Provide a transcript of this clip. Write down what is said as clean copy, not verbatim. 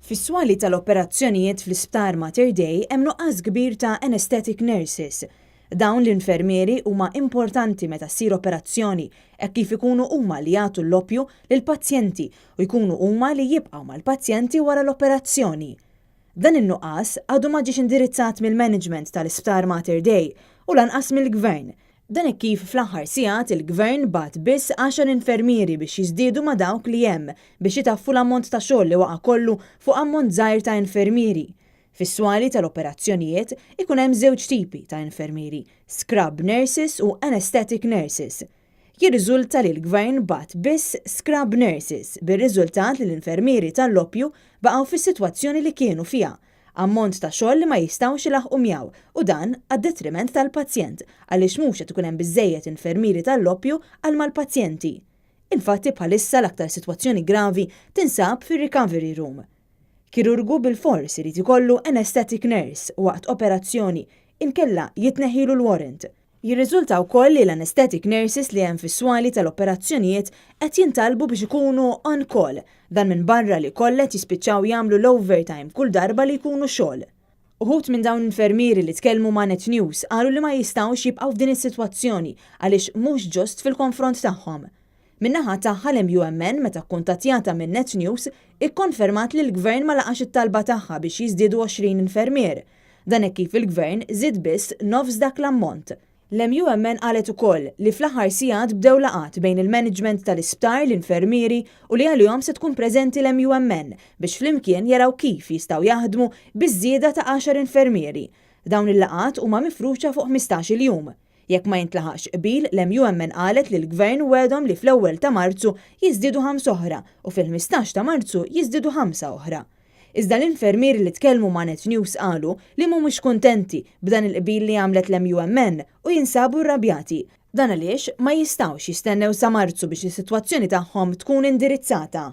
Fis-swali tal-operazzjonijiet fl-Isptar Mater Dei hemm nuqqas kbir ta' anesthetic nurses. Dawn l-infermieri huma importanti meta ssir operazzjoni hekk kif ikunu huma li jagħtu l-loppju lill-pazjenti u jkunu huma li jibqgħu mal-pazjenti wara l-operazzjoni. Dan in-nuqqas għadu ma ġiex indirizzat mill-management tal-Isptar Mater Dei u lanqas mill-Gvern. Dan hekk kif fl-aħħar sigħat il-Gvern bagħat biss għaxar infermieri biex jiżdiedu ma' dawk li hemm biex itaffu l-ammont ta' xogħol li waqa' kollu fuq ammont żgħir ta' infermieri. Fis-swali tal-operazzjonijiet ikun hemm żewġ tipi ta' infermieri, scrub nurses u anaesthetic nurses. Jirriżulta li l-Gvern bagħat biss scrub nurses bir-riżultat li l-infermieri tal-loppju baqgħu fis-sitwazzjoni li kienu fiha, Ammont ta' xogħol li ma jistgħux ilaħħqu miegħu u dan għad-detriment tal-pazjent għaliex mhux qed ikun hemm biżżejjed infermieri tal-loppju għal mal-pazjenti. Infatti bħalissa l-aktar sitwazzjoni gravi tinsab fir-recovery room. Kirurgu bilfors irid ikollu anaesthetic nurse waqt operazzjoni inkella jitneħħilu l-warrant. Jirriżulta wkoll li l-anaesthetic nurses li hemm fis-swali tal-operazzjonijiet qed jintalbu biex ikunu on call, dan minbarra li kollha qed jispiċċaw jagħmlu l-overtime kull darba li jkunu xogħol. Uħud minn dawn l-infermieri li tkellmu ma' Net News qalu li ma jistgħux jibqgħu f'din is-sitwazzjoni għaliex mhux ġust fil-konfront tagħhom. Min-naħa tagħha l-MUMN meta kkuntattjata minn Net News ikkonfermat li l-Gvern ma laqax it-talba tagħha biex jiżdiedu 20 infermier. Dan hekk kif il-Gvern żied biss nofs dak l-ammont. L-MUMN qalet ukoll li fl-aħħar sigħat bdew laqgħat bejn il-management tal-isptar, l-infermieri u li għalihom se tkun preżenti l-MUMN biex flimkien jaraw kif jistgħu jaħdmu biż-żieda ta' għaxar infermieri. Dawn il-laqgħat huma mifruxa fuq 15-il jum. Jekk ma jintlaħaqx qbil, l-MUMN qalet li l-Gvern wegħedhom li fl-ewwel ta' Marzu jiżdiedu ħamsa oħra u fil-15 ta' Marzu jiżdiedu ħamsa oħra. Iżda l-infermieri li tkellmu ma' Net News qalu li mhumiex kuntenti b'dan il-qbil li għamlet l-MUMN u jinsabu rrabjati. Dan għaliex ma jistgħux jistennew sa Marzu biex is-sitwazzjoni tagħhom tkun indirizzata.